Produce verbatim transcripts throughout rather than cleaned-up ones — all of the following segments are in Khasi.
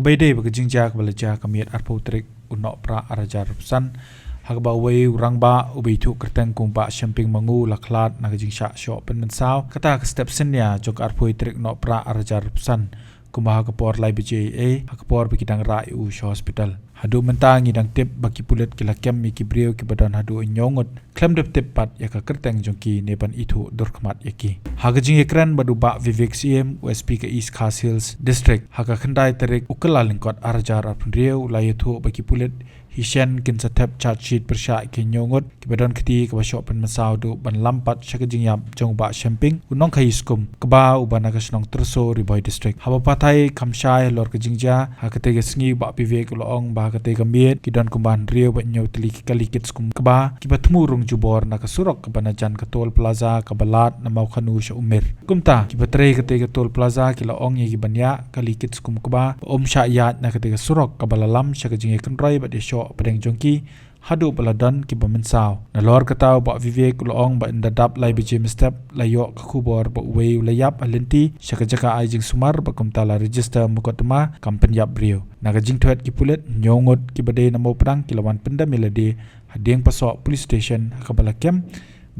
Ba ïadei bad ka jingjia kaba la jia ka miet arphew tarik u Nohprah arhajar arphew san, ha kaba uwei u rangbah uba ithuh kyrteng kum u Bah Shemping Mangu u la khlad na ka jingshah shoh pynmynsaw kata ha ka step synnia jong ka arphew tarik u Nohprah arhajar arphew san, kumba ha ka por lai baje eiei, ha ka por ba ki dang rah ïa u sha hospital. Haduh mynta ngi dang tip ba ki pulit ki la kem ïa ki briew kiba don haduh hynñiew ngut, khlem da tip pat ïa ka kyrteng jong ki ne ban ithuh dur khmat ïa ki. Ha ka jingïakren bad u Bah Vivek Syiem, u S P ka East Khasi Hills District, ha ka khyndai tarik u Kyllalyngkot arhajar arphew hynriew, u la ïathuh ba ki pulit hi shen kin sa thep charge sheet pyrshah ïa ki hynñiew ngut kiba don kti kaba shoh pynmynsaw haduh ban lam pat sha ka jingïap jong u Bah Shemping, u nongkhaïi skum kba uba na ka shnong Tyrso, Ri Bhoi District. Haba pathai kham shai halor ka jingjia, ha katei ka sngi u Bah Vivek u la ong ba ha katei ka miet ki don kumba hynriew bad hynñiew tylli ki kali kit skum kba kiba thmu rung jubor na ka surok kaba na jan ka toll plaza kaba lad na Mawkhanu sha Umir. Kumta, kiba trei katei ka toll plaza ki la ong ïa ki ban ïa kali kit skum kba ba ym shah ïaid na katei ka surok kaba la lam sha ka jingïakynroi bad ïashoh pdeng jong ki, haduh ba la don kiba mynsaw. Nalor kata u Bah Vivek u la ong ba ynda dap lai baje mynstep la ïoh ka khubor ba uwei u la ïap ha lynti sha ka jaka ai jingsumar, bad kumta la register mukotduma kam pynïap briew. Na ka jingthwet ki pulit, hynñiew ngut kiba dei na Mawpdang ki la wan pyndem ïa lade ha Diengpasoh Police Station, ha kaba la kem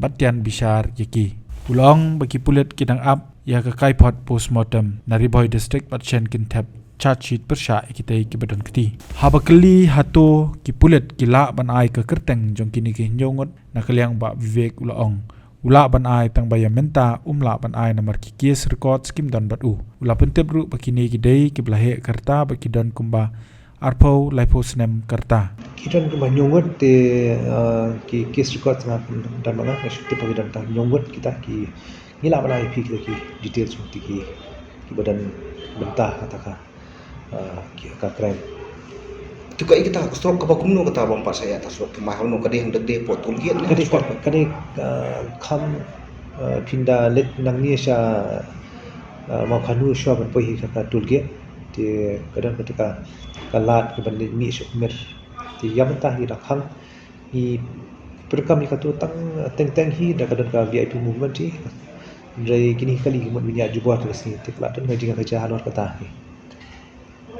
bad tian bishar ïa ki. U la ong ba ki pulit ki dang ap ïa ka kaiphod postmortem na Ri Bhoi District bad shen kin thep charge sheet pyrshah ïa kitei kiba don kti. Haba kylli hato ki pulit ki lah ban ai ka kyrteng jong kine ki hynñiew ngut, na ka liang u Bah Vivek u la ong u lah ban ai, tang ba ïa mynta um lah ban ai namar ki case records kim don bad u. U la pyntip ruh ba kine ki dei kiba la heh ka rta bad ki don kumba arphew laiphew snem ka rta. Ki don kumba hynñiew ngut te, eh, ki case records nga pyndonkam bad nga, nga shu tip ba ki don tang hynñiew ngut kita ki, ngi lah ban ai ïa phi kita ki details jong kita ki, kiba don bynta kata ka, eh, ki, ka crime. Tu kaei kata ka surok kaba kumno kata ba ym pat shah ïaid ta surok, kumba hangno ka dei hangta dei hapoh toll gate ne? Ka dei, ka dei, eh, kham, eh, phin da leit nangne sha, eh, Mawkhanu shuwa ban poi ha ka toll gate. Te ka don kata ka, ka lad kaban leit mih sha Umir. Te ïa mynta ngi dang khang, ngi pyrkhat ïa kato tang teng teng hi da ka don ka V I P movement hi. Hynrei kine ki kali ki mut ban ïaid jubor te ka sngi, te ka la don ka jingkajia halor kata hi.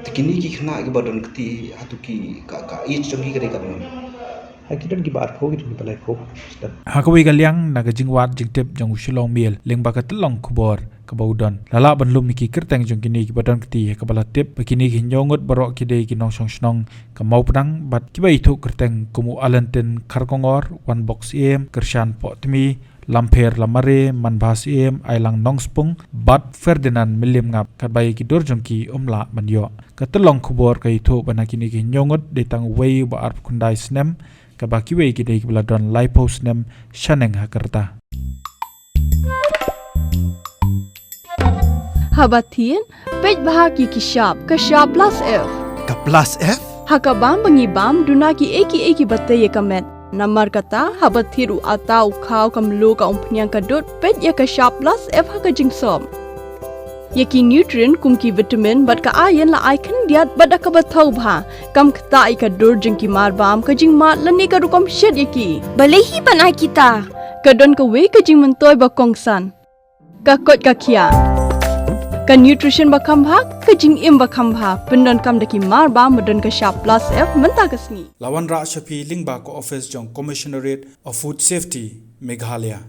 Te kine ki khynnah kiba don kti, hato ki, ka, ka age jong ki ka dei katno? Ha, ki don kiba arphew, ki don kiba laiphew. Ha kawei ka liang, na ka jingwad jingtip jong u Shillong Mail lyngba ka tyllong khubor kaba u don, la lah ban lum ïa ki kyrteng jong kine kiba don kti, ha kaba la tip ba kine ki hynñiew ngut baroh ki dei ki nongshong shnong ka Mawpdang bad kiba ithuh kyrteng kum u Alantin Kharkongor, Wanbok Syiem, Kyrshan Pohtmi, Lampher Lamare, Manbha Syiem, Ailang Nongspung bad Ferdinand Mylliemngap, katba ïa ki dur jong ki ym lah ban ïoh. Ka tyllong khubor ka ïathuh ba na kine ki hynñiew ngut dei tang uwei uba arphew khyndai snem, katba kiwei ki dei kiba la don laiphew snem shaneng ha ka rta. Haba thied, peit bha ïa ki shap, ka shap plus F. Ka plus F? Ha ka bam ba ngi bam, duna kiei kiei kiba tei ïa ka met. Namar kata, haba thied u atta, u khaw, ka mluh, ka umphniang, ka dud, peit ïa ka shap plus F ha ka jingsop. Ïa ki nutrient kum ki vitamin bad ka iron la ai khyndiat bad da kaba thaw bha. Kam ktah ïa ka dur jong ki marbam, ka jingmad lane ka rukom shet ïa ki. Balei hi ban ai kita? Ka don kawei ka jingmyntoi ba kongsan. Ka koit ka khiah. Ka nutrition ba kham bha, ka jingim ba kham bha. Pyndonkam da ki marbam ba don ka shap plus F mynta ka sngi. La wanrah sha phi lyngba ka office jong Commissionerate of Food Safety, Meghalaya.